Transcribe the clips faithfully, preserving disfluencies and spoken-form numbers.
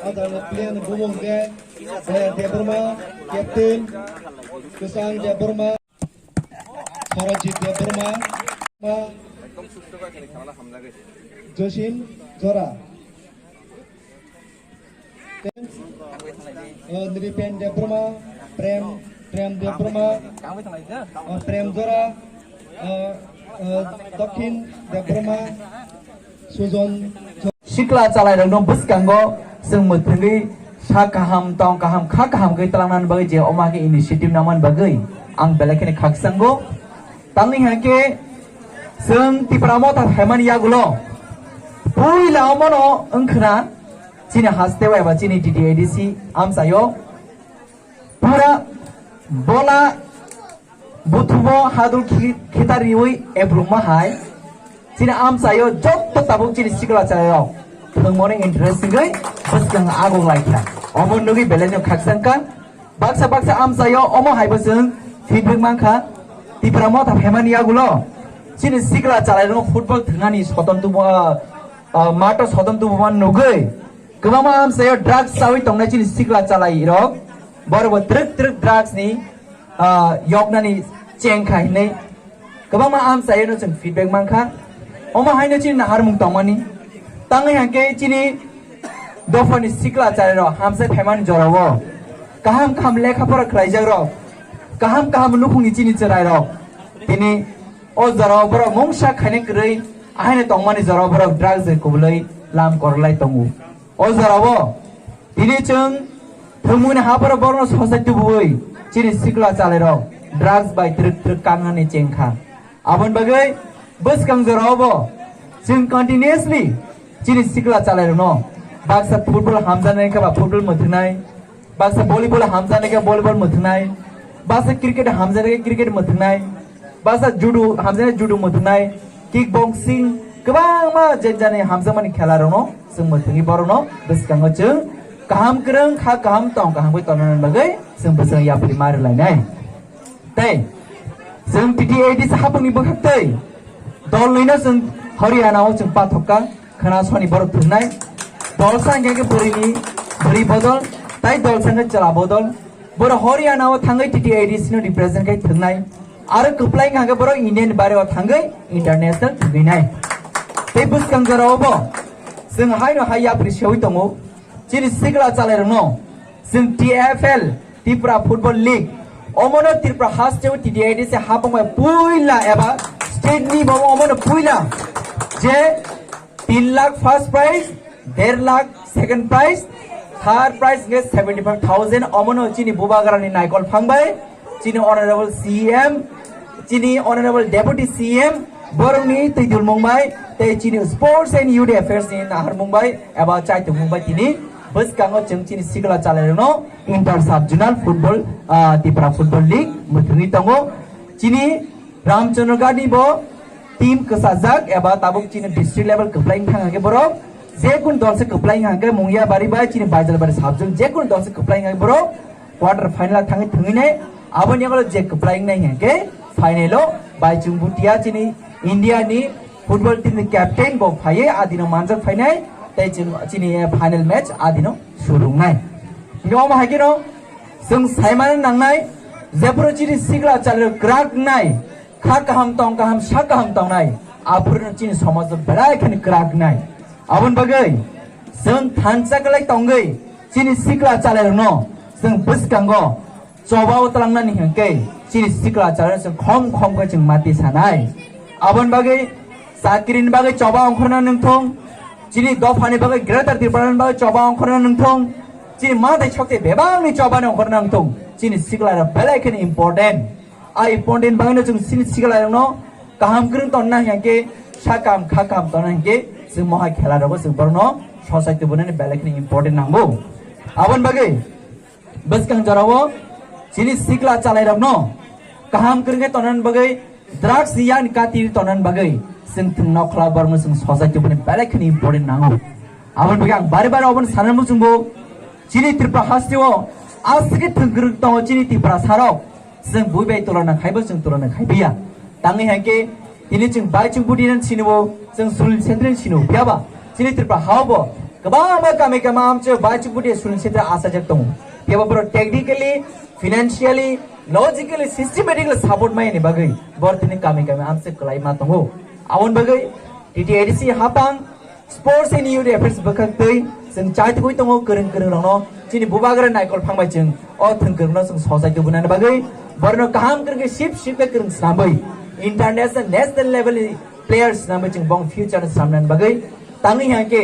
Adang player ni bumung khe, eh, Debbarma, captain, Kwchang Debbarma, Sarojit Debbarma, Josim Jora. Eh, Nripen Debbarma, Prem, Prem Debbarma, eh, Prem Jora, eh, eh, Dokhin Debbarma, Sujon. Sikla chalairokno bwskango chwng mwthangwi sa kaham, tong kaham, kha kaham khe twlangnani bagwi je omo khe initiative nangmani bagwi ang belai kheno khakchango. Tangwi hwnkhe chwng Tipra Motha phaimani yagulo puila omono wngkhwna chini hasteo eba chini T T A D C amchaio pura bola buthumo hadul khi-, khitar riwi ebrukma hai chini amchaio jotto tabuk chini sikla chalairok thwngmani interest wngwi bwskang aguk laikha. Omo nugwi belai no khakchangkha. Baksa baksa amchaio omo haibo chwng feedback mankha. Tipra Motha phaimani yagulo chini sikla chalairokno football thwngnani soton tubu, ah, ah, mato soton tubuman nugwi kwbangma amchaio drugs chawi tongnai chini sikla chalairok. Borokbo twrwk twrwk drugs ni, ah, yoknani chengkha hinwi kwbangma amchaino chwng feedback mankha. Omo haino chini naharmung tongmani. Tangwi hwnkhe chini dophani sikla chalairok hamsai phaimani jorao kaham kaham lekha pora khlaijakrok, kaham kaham nukhungni chini chwrairok tini o jorao borok mungsa khaina kwrwi ahaino tongmani jorao borok drugs bai kubulwi lam korlai tongo. O jorao tini chwng thwngmungni hapharo borokno sochai tubuwi chini sikla chalairok drugs bai twrwk twrwk kangnani chengkha. Aboni bagwi bwskang jorao bo chwng continuously chini sikla chalairokno baksa football hamjaknai khe ba football mwthwngnai, baksa volleyball hamjaknai khe volleyball mwthwngnai, baksa cricket hamjaknai khe cricket mwthwngnai, baksa judo hamjaknai judo mwthwngnai, kick boxing, kwbangma jenjani hamjakmani khelarokno chwng mwthwngwi borokno bwskango chwng kaham kwrwng kha kaham tong kaham khe tongnani bagwi chwng bwskango yapri ma rwlainai. Tei chwng T T A D C hapungni bwkhaktwi dol nwino chwng Haryana o chwng pathokka khwna soni borok thwngnai. Dol sa hwnkhe bwrwini bwrwi bodol, tai dol sa hwnkhe chwla bodol. Borok Haryana o thangwi T T A D C no represent khai thwngnai. Aro kwplai hwnkhe borok India ni bare o thangwi international thwngwinai. Tei bwskang jora o bo chwng haino hai yapri sewi tongo. Chini sikla chalairokno chwng T F L, Tripura Football League, omono Tripura hasteo T T A D C hapung bai puila eba state ni bo omono puila je tin lakh first prize, der lakh second prize, third prize nge seventy five thousand, omono chini bubagrani naikol phang bai, chini honorable C M, chini honorable deputy C M, borokni twi dulmung bai, tei chini sports and youth affairs ni naharmung bai, eba chaitumung bai tini bwskango chwng chini sikla chalairokno inter sub zonal football, ah, Tripura Football League mwthangwi tongo. Chini Ramchandra Gandhi bo team kwchajak eba tabuk chini district level kwplai wngkha hwnkhe borok jekun dol se kwplai wngkha hwnkhe Mungiabari bai chini Baijalbari sub zone jekun dol se kwplai wngkha borok quarter final thangwi thwngwi nai. Aboni yagulo je kwplai wngnai hwnkhe final o Baichung Bhutia chini India ni football team ni captain bo phaiwi adino manjak phainai tei chini, chini final match adino surungnai. Hwnkhe omo hai kheno chwng saimano nangnai jephuru chini sikla chalairok kwrak wngnai. Kha kaham, tong kaham, sa kaham tongnai, aphuru chini somaj belai kheno kwrak nai. Aboni bagwi chwng thansa kwlai tongwi chini sikla chalairokno chwng bwskango choba o twlangnani hwnkhe chini sikla chalairok chwng khom khom khe chwng mati sanai. Aboni bagwi chakrini bagwi choba ongkhorna nangthung, chini dophani bagwi Greater Tripura ni bagwi choba ongkhorna nangthung, chini manthai sokti bebakni choba ni ongkhorna nangthung, chini sikla rok belai kheno important. A important bagwino chwng chini sikla rokno kaham kwrwng tonna hwnkhe sa kaham kha kaham tonna hwnkhe chwng mohai khela rogo chwng borokno society bonani belai kheno important nango. Aboni bagwi bwskang jorao chini sikla chalairokno kaham kwrwngkhe tonani bagwi, drugs ni yani kati tonani bagwi chwng thwng nokhola borokno chwng society boni belai kheno important nango. Aboni bagwi ang bare bare obono sana muchungo, chini Tripura hasteo aswk thwng kwrwng tongo chini Tiprasarok, chwng bui bai tulana khaibo chwng tulana khaibiya. Tangwi hai khe Tini chwng bai chwng budi nan sini bo, chwng Sunil Chhetri sini bo. Phiya ba, chini Tripura hao bo, kwbangma kami kami amchai bai chwng budi Sunil Chhetri asajak tongo. Phiya ba borok technically, financially, logically, systematically support mai ni bagwi, bor tini kami kami amchai kwlai ma tongo. Aboni bagwi, T T A D C hapang, Sports and Youth Affairs bwkhak twi chwng chai tugwi tongo kwrwng kwrwng rokno chini bubagra naikol phang bai chwng o thwng kwrwngno chwng sojai tubunani bagwi borokno kaham kwrwng khe sip sip khe kwrwng swnamwi international national level ni players swnamwi chwng bong future no swnamnani bagwi tangwi hwnkhe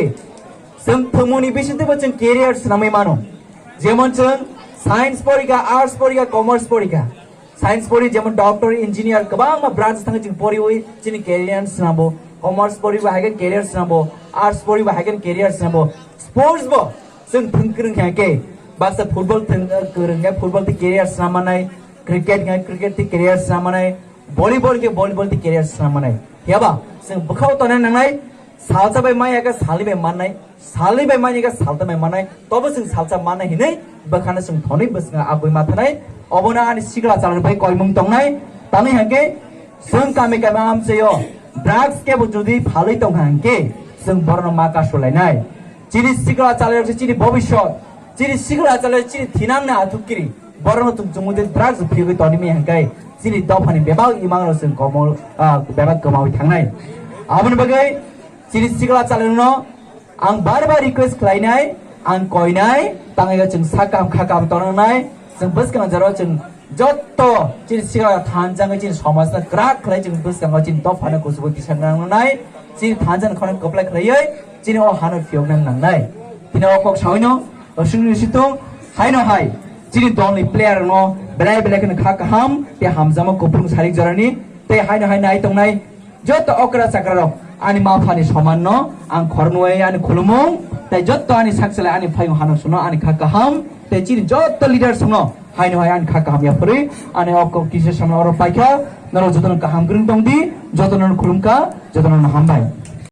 chwng thwngmungni bisingtwibo chwng career swnamwi mano, jemon chwng science porikha, arts porikha, commerce porikha. Science pori jemon doctor, engineer, kwbangma branch thangwi chwng poriwi chini career swnambo. Commerce poriwi hai khe career swnambo. Arts poriwi hai khe career swnambo. Sports bo chwng thwng kwrwng kha khe baksa football thwng kwrwng khe football tei career swnam manai, cricket khe cricket tei career swnam manai, volleyball khe volleyball tei career swnam manai. Phiya ba chwng bwkhao tongna nangnai, salsa bai maya khe salni bai mannai. Salni bai mani khe salta bai manai, tobo chwng salsa manai hinwi bwkhano chwng thonwi bwskango abwi ma thanai. Obono ani sikla chalani bai koimung tongnai. Tamni hwnkhe chwng kami kami amchaio drugs kebo jodi phalwi tongkha hwnkhe chwng borokno ma kasulainai. Chini sikla chalarok se chini bobiswt, chini sikla chalarok chini thinangni athuk kiri. Borokno chwng chumui tei drugs phiyogwi tonimi hwnkhe chini dophani bebak imangrok chwng komol, ah, bebak kwmawi thangnai. Aboni bagwi chini sikla chalarokno ang bar bar request khlainai, ang koinai, tangwi chwng sak kaham kha kaham tongnai, chwng bwskang jora chwng jotto chini sikla thanjangwi chini somajno kwrak khlai chwng bwskango chini dophano kuchugo tisang nangnai, chini thanjani khorang kwplai khlaiwi chini o hano phiyokna nangnai. Tini o kok sawino, o sungni situng, haino hai, chini dolni player no belai belai kheno kha kaham, tei hamjakma kuplung sarik jorani, tei haino hai nai tongnai, joto okra chakra rok ani ma phani soman no ang khornoi ani khulumung, tei joto ani sakchalai ani phayung hanok suno ani kha kaham, tei chini joto leaders no haino hai ani kha kaham ya phuri ani ok kisa samna oro paikha, norok joto no kaham kwrwng tong di, joto no khulumkha, joto no hambai.